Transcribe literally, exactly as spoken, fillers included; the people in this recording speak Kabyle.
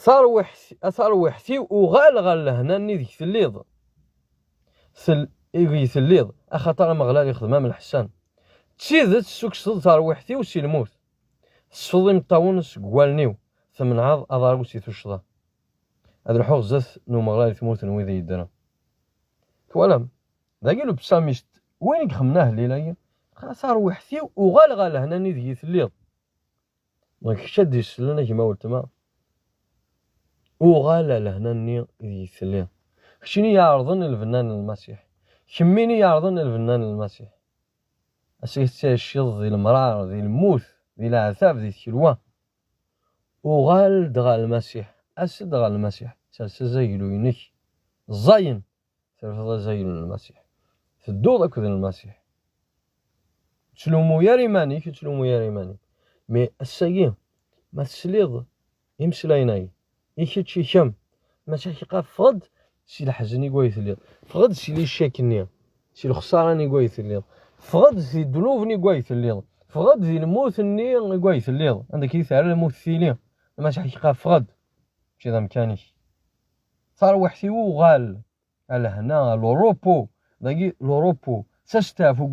Tarwiḥt, a tarwiḥt-iw, uɣal ɣer lehna-nni deg telliḍ. Tel-, deg telliḍ, axaṭer Ameɣlal ixdem-am leḥsan. D tidet tessukkseḍ tarwiḥt-iw si lmut. Tesfeḍ imeṭṭawen seg wallen-iw, temneɛeḍ aḍar-iw si tuccḍa. Ad ruḥeɣ zdat n Umeɣlal i tmurt n wid i yeddren. Twalam? Dagi le psalmiste, win i ixemmen ahellil-agi, a tarwiḥt-iw, uɣal ɣer lehna-nni deg telliḍ. Donc, kečč ad d-isellen a gma weltma, uɣal ar lehna-nni deg telliḍ. Keččini iɛerḍen i lbenna n Lmasiḥ. Kemmini iɛerḍen i lbenna n Lmasiḥ. Ass-a tettɛiciḍ di lemrar, di lmut, di leɛtab, di tkelwa. Uɣal-d ɣer Lmasiḥ. As-d ɣer Lmasiḥ. Sers azaglu-inek. Ẓẓayen. Terfiḍ azaglu n Lmasiḥ. Tedduḍ akked Lmasiḥ. Ur ttlumu ara iman-ik, ur ttlumu ara iman-ik. Mais ass-agi, ma tesliḍ imeslayen-agi, i kečč, i kemm, ma ttḥeqqiqeɣ, ffeɣ-d si leḥzen i way telliḍ. Ffeɣ-d si licak-nni, si lexsara-nni i way telliḍ. Ffeɣ-d si ddnub-nni i way telliḍ. Ffeɣ-d di lmut-nni i way telliḍ. Anda akka i terra lmut tili? Ma ttḥeqqiqeɣ, ffeɣ-d. Mačči d amkan-ik. Tarwiḥt-iw uɣal. A lehna, a le repos. Dagi, le repos. Sasteɛfu